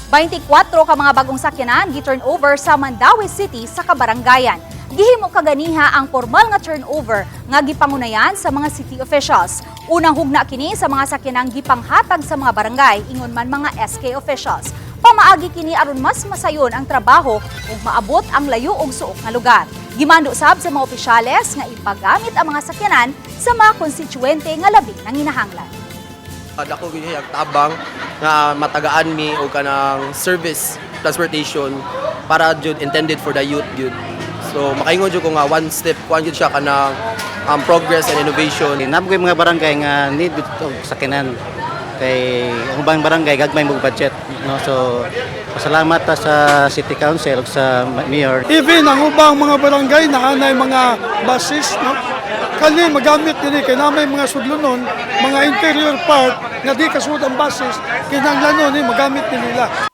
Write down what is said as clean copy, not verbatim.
24 ka mga bagong sakyanan gi-turnover sa Mandaue City sa kabarangayan. Gihimo kaganiha ang formal nga turnover nga gipangunayan sa mga city officials. Unang hugna kini sa mga sakyanang gipanghatag sa mga barangay, ingon man mga SK officials. Pamaagi kini aron mas masayon ang trabaho ug maabot ang layo og suok nga lugar. Gimando sab sa mga opisyales nga ipagamit ang mga sakyanan sa mga konstituyente nga labi nanginahanglan. Dako gyud siya tabang nga matagaan mi og kanang service transportation para jud intended for the youth gyud. So makaingon jud ko nga one step kuan jud siya kanang progress and innovation. Naa moy mga barangay nga need og sakyanan kay ang ubang barangay gagmay mo budget, no? So pasalamat ta sa city council ug sa mayor. Even ang ubang mga barangay na anay mga buses, no? Kani magamit dinhi kay na may mga sudlonon, mga interior part nga di kasud ang buses, kinahanglan ni magamit ni nila.